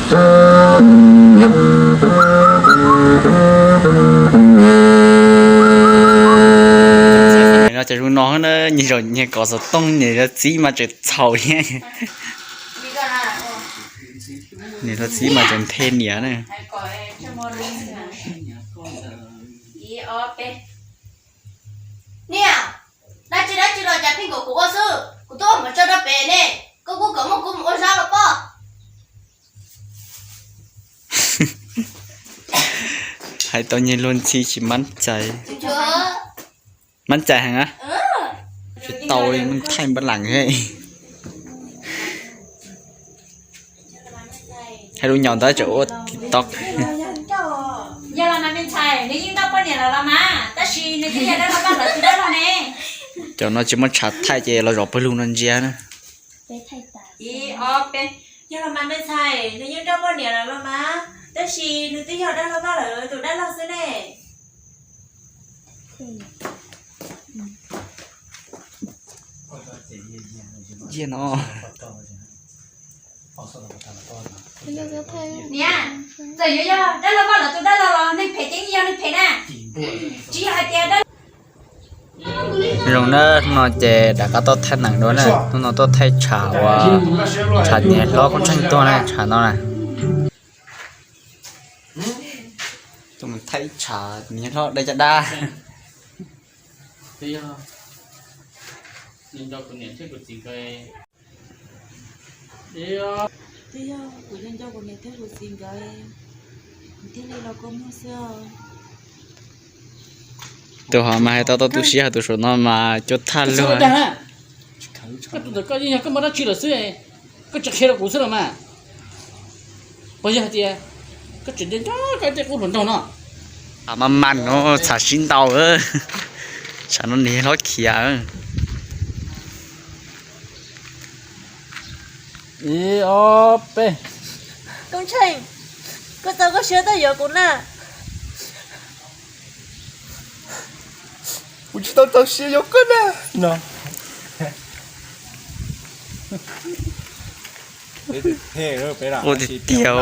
No cov zoo no na, nyias zaum nyias kom xov tooj, nyias yuav txib mas tseem txhaum thiab. Nyias yuav txib mas tseem nthe niam na. Niam, dab tsi dab tsi los cas pheej kom kuv ua xwb, kuv twb ua hmoov tso rau pem ne, koj kuj kom muaj kuv mus ua zab los pob. Hais tau nyias luag ntxhi tsis mab cais. Mab cais heev a. Tsis tau li, muab thaij npab lees he. Hais lus nyaum ntawd tseem ua TikTok. Yog los mas me ntxhais, nws yeej nrauj poj niam lawm los mas, tab sis nws twb yog dab laug Vaj Lawm tus dab laug ne. Cov no tsis muaj tshav thaij ces los zaum pawg lug no ntsia na. Ib, ob, peb. Yog los mas me ntxhais, nws yeej nrauj poj niam lawm los mas, tab sis nws twb yog dab laug Vaj Lawm tus dab laug xwb ne. Niam, txawm yuav yog dab laug Vaj Lawm tus dab laug los neeg phem ces yeej yog neeg phem na. Tsis yog hais tias dab Zoo na, hnub no ces rov qab tuaj thaij neem dua na, hnub no tuaj thaij tshav uas tshav niam hlob Koob Tsheej tuag na, tshav no na. Tuaj mus thaij tshav niam hlob dab caj dab. Twb yog kuv nco nco kuv niam thiab kuv txiv nkawd, kuv thiaj li los kua muag xwb. Tus hov mas hais tau tau tu siab, hos tus saum no mas cuab thaj luag. Koj tus ntawm koj yeej yog koj muaj dab tsi lawm xwb, koj tsis qhia rau kuv xwb los mas. Puas yog hais tias koj tseem nco nco koj tej qub hluas nraug no? Mas mas no txham sib ntaus, tsam no niam hlob khiav. Ib, ob, peb. Koob Tsheej, koj txaus koj siab tuaj yuav kuv na. Kuv tsis tau txaus siab yuav koj na no. Ua tiag tiag.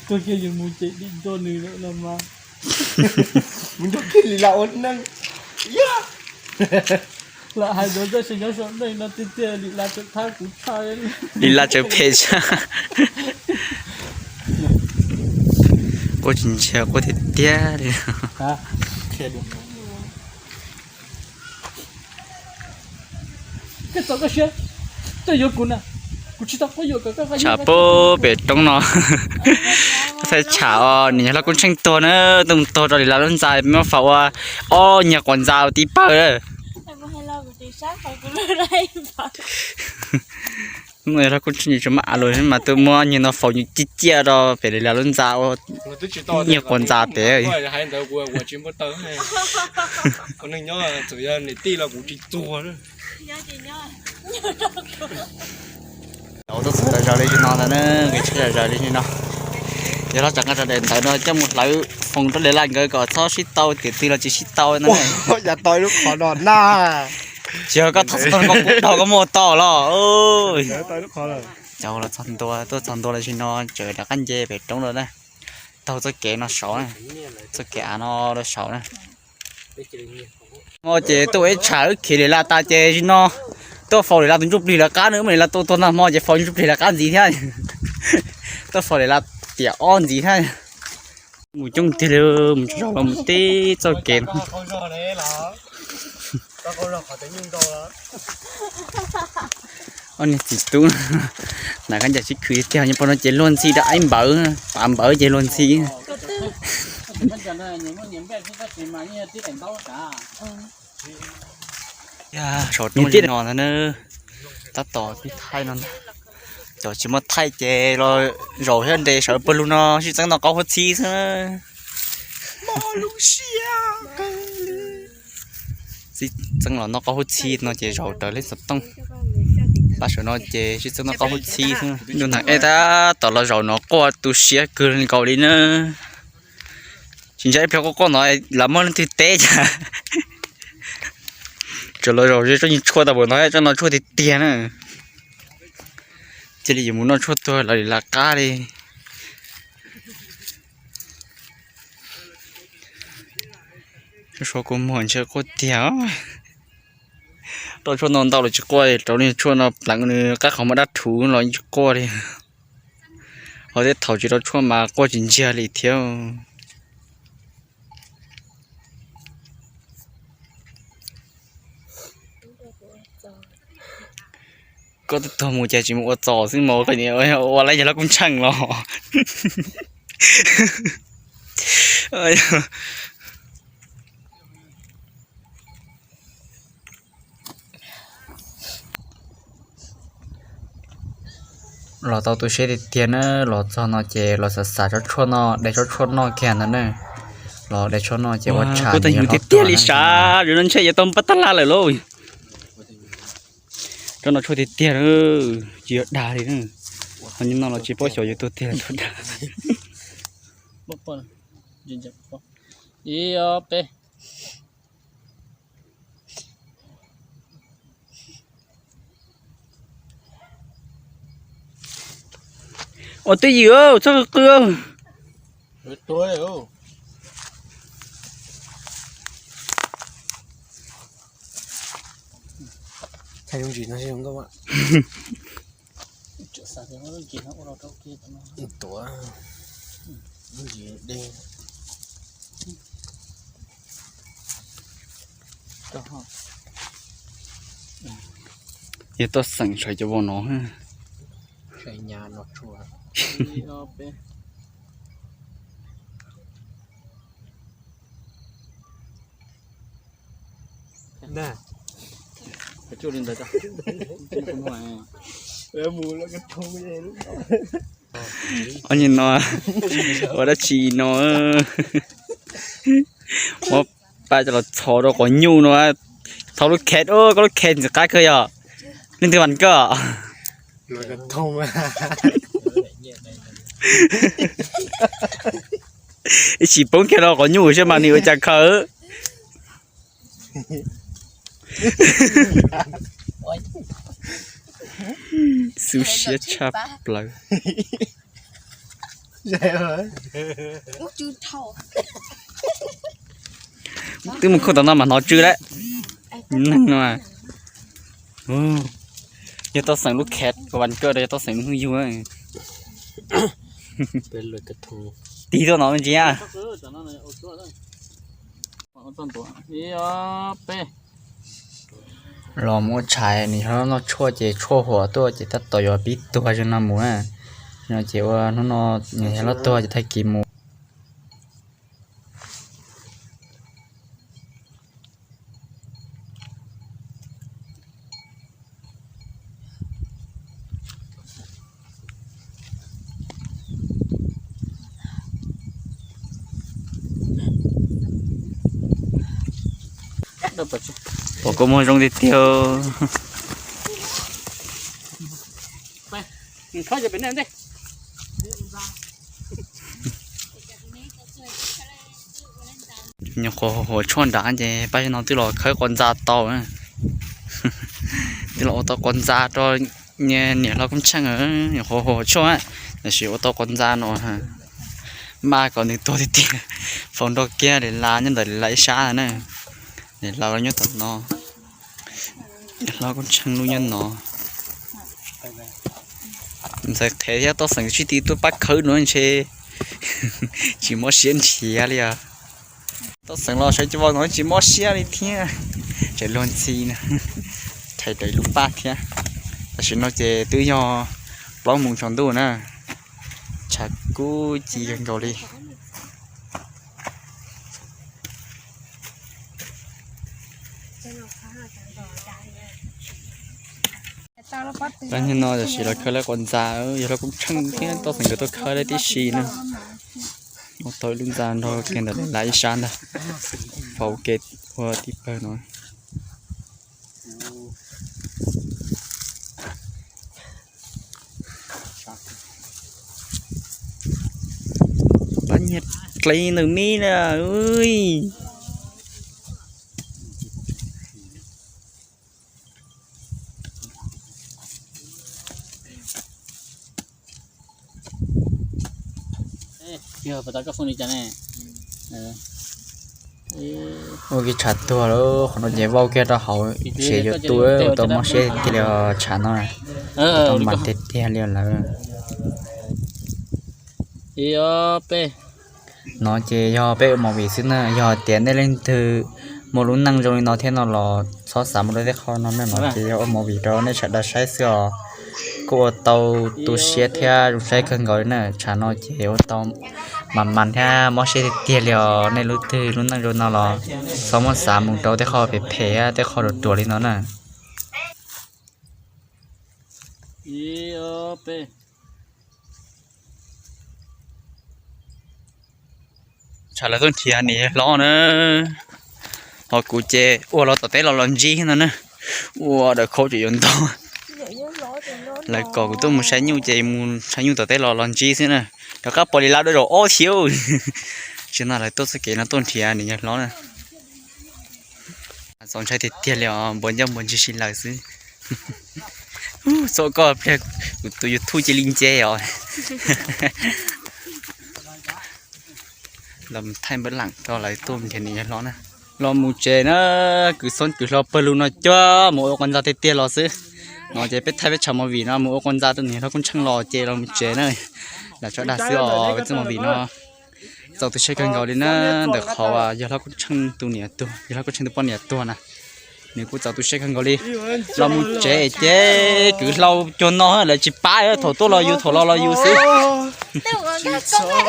Tuaj kiag yus mus ces dim nrog nws lawm los mas. Mus nrog kiag Lis Las ua neej. Lam hais dua tab sis nyob saum neej no tiag tiag, Lis Las tseem thab kuv tshaj. Lis Las tseem phem tshaj. Quaj tsis ntsiag, quaj tiag tiag li. Koj txaus koj siab tuaj yuav kuv na, kuv tsis tau qab yuam kom koj. Tshav pem roob no, koj thaij tshav os, niam hlob Koob Tsheej tuag na, tuaj mus tuag rau Lis Las lub ntxa, muab faus ua ob nyuag quav ntxa ua tib pawg. Hnub no yog Koob Tsheej tsis muaj av lus mas tuaj muab nyuag no faus nyuag ciaj ciaj rau pem Lis Las lub ntxa ua nyuag quav ntxa pem. Txawm yog niam tij los kuv tsis tuag. Tau tuaj txog zos li no ntag na, nqis tsheb zom zaws li no. Yog los tsam nqa tsov daim ntawv no coj mus hlawv foos rau Lis Las nkawd kom txhob sib tau, tiam twg los tsis sib tau na. Yav tau ib lub qhov no na. Tsis yog koj thov txog koj kuv dhau koj muaj tau los. Cov los txog ntua, tuaj txog ntua los sis no tseem rov qab nce pem roob lawm na. Taug txoj kev no saud na, txoj kev av no rau saud na. Hmo ces tuaj ua ib tshav wb khiav Lis Las tas ces zim no tuaj faus Lis Las tus ntsuj plig lawv qab na, muab Lis Las tua tuag nag hmo ces faus ntsuj plig lawv qab ntxiv thiab. Tuaj faus Lis Las tiam ob ntxiv thiab. Mus coob tiag li, mus tsaug zog los mus tib txoj kev no. Ob niag txiv tub, hnav khaub ncaws sib khwv tiag, nyob pem no ces luag ntxhi rau ib npawv, pav npawv ces luag ntxhi. Saum roob no ntag na, tab tom thaij no ntag. Cov tsis muaj thaij ces los zaum thiab nres sawv pawg lug no, sib txeeb noj qaub huab txhib xwb. Sib txeeb los noj qaub huab txhib no ces zaum raws leb xov tooj. Pab sawv no ces sib txeeb noj qaub huab txhib xwb. Ntuj nag eb tab tom los zaum no quaj tu siab kawg nkaus li na. Tsis ntshai ib pliag quaj quaj no lawv muab leej twg teb cas. Tsuas los zaum ze tsob niag tshuaj tau npaum no, tsob no tshuaj tiag tiag na. Cia li yuav mus noj tshuaj tuag lawv li lawv qab li. Tshuaj kua muag ntshe quaj tiag. Rau tshuaj no ntau los tsis quaj, rau niag tshuaj no pleev nws qab qhov muag dab rhuv los tsis quaj li. Ho tej thaum tsis rau tshuaj mas quaj tsis ntsiag li thiab. Koj twb tuag mus cas tsis mus ua txos xwb mas, ua lawv yog lub koob tsheej los. Los tau tu siab tiag tiag na, los txog no ces los xav xav tsob tshuaj no, de tsob tshuaj noj kiag ntag na. Los de tshuaj noj ces ua tshais kuj tau hnyuv tiag tiag li sav, zaum no ntshe yuav tau npaj tab laj lawm lauj. Tsob no tshuaj tiag tiag, tsis yog dag li na. Ho nyob no los tsis paub xyov yuav tuag tiag los tuag dag. Ib ob peb. Ua twj ywm txhob qw qw. Tuav, yog toj xeem sawv cov vau no. Ob nim no ua dab tsi no, muab paj coj los txhos rau quav nyuj no. Thauj lub khev, koj lub khev ntxim qab kawg yog leej twg vas koj? Ib sim poob kiag rau quav nyuj seb mas nws ua cas khaws. Xub siab tshaj plaws. Twb mus khub tom no mas hnov tsw lawm. Neeg no yog toj xeem lub khev, kuv vas kawj rau yog toj xeem lub hnub yug. Tig tuaj no me ntsis. Los mus ua tshais, nws yog hlob noj tshuaj ces tshuaj huam tuaj ces tab tom yuav pib tuag zoo no mus na. No ces ua hnub no nws yog hlob tuag ces tag kis mus. Pom kua muag zoo tiag tiag. Nyuam qhuav huam tshuaj nrad ces pab no twb los khawb quav ntxa tau. Twb los ua tau quav ntxa rau niam hlob Koob Tsheej, nyuam qhuav huam tshuaj, tab sis ua tau quav ntxa no. Maj kom nws tuag tiag tiag, faus nrog kiag li las nyob ntawm li las ib sab na. Li las nyob tom no, niam hlob Koob Tsheej lub nyob no. Ntxhais qhev thiab toj xeem sib tw tuaj pab khawb no ntshe tsis mob siab nrhiav li os. Toj xeem los sawv cov vau no tsis mob siab li thiab. Tseem luag ntxhi na, thaiv raws lub paj thiab. Tam sim no ces twb yog plaub moos tsaus ntuj na, tshav kub ci kawg nkaus li. Tam sim no tam sim los khawb lawv quav ntxa, yog lawv Koob Tsheej thiab toj xeem nkawd tuaj khawb lawv tib si na. Ua tau ib lub ntxa nrog kiag ntawm lawv ib sab ntag, faus ke ua tib pawg no. Pab nyiag dlev ntawm me na. Ui, Ua kiag tshav tuag lawm, qhov no ces vau kiag rau hauv tsev yuav tu, tau mob siab tiag li os tshav no. Tau mas tiag tiag li lawm. No ces yog peb ua movie xwb na, yog tias nej leej twg muaj lub neej zoo li no thiab no los txhob xav mus rau tej qho no na, no ces yog ua movie rau nej sawv daws saib xwb os. Kuj ua tau tu siab thiab zoo saib kawg nkaus li na, tshav no ces ua tau mas mas thiab mob siab tiag tiag li os. Nej leej twg lub neej zoo no los txhob muab xav mus rau tej qho phem phem, tej qho ruam ruam li no na. Tshav lawv tuaj nrhiav niam yawg hlob na, ho kuv ces ua los tom teb los los ntsib no na, ua daws khaub tseem yuav ntog. Lawv kom kuv tuaj mus saib nyuj ces mus saib nyuj tom teb los los ntsib xwb na. Rov qab pom li lawv dua zaum ob thiab. Tsis no lawv tuaj txoj kev no tuaj nrhiav niam yawg hlob na. Txaus ntshai tiag tiag li os, npuas ncauj npuas ntsig si lawm xwb. Txhob koj pliag, kuv tus YouTube cia li nce os. Los thaij npawb lam rau lawv tuaj nrhiav niam yawg hlob na. Los mus tsev na, kwv xoob kwv hlo pawg lug no cuag mus ua qos ntxa tiag tiag los xwb. No ces peb thaij peb tshav movie no mus ua qos ntxa tus niam hlob Koob Tsheej los ces los mus tsev na. Lam tso dag xwb os, peb txoj movie no txaus tu siab kawg nkaus li na, ntawm qhov yawg hlob Koob Tsheej tus niam tuag, yawg hlob Koob Tsheej tus poj niam tuag na. Nws kuj txaus tu siab kawg nkaus li. Los mus tsev ces kwv hlau cuag no lawv tsis pab, thaum tuaj los yus, thaum los los yus xwb.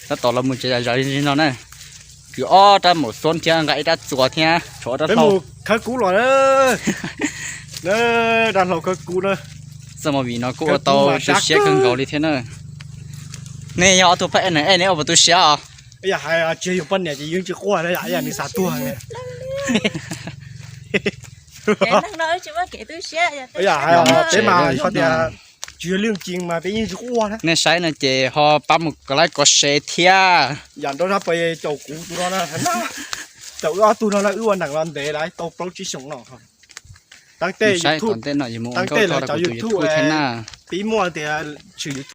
Tab tom los mus tsev zam zaws li no na. Kwv ob rab maum xoob thiab nqa ib rab txuas thiab tshuav ob rab hlau. Khawb kub los, rab hlau khawb kub na. Txoj movie no kuj ua tau tu siab kawg nkaus li thiab na. Nej yog ob tug phab ej na, nej ua puas tu siab os? Yog hais tsis yog yus poj niam ces yus yeej tsis quaj na, yam nws xav tuag. Peb mas yog tias tsis yog leej twg mas peb yeej tsis quaj na. Nej saib no ces ho pab mus like comment share thiab. Yam nrau sab pes caum kuv tus no na, caum wb ob tug no na, wb ua neeg los ntev lawm tau plaub tsib xyoos no. Taab tej YouTube, taab tej lawv cov YouTube thiab na, pib muaj tias tshwm YouTube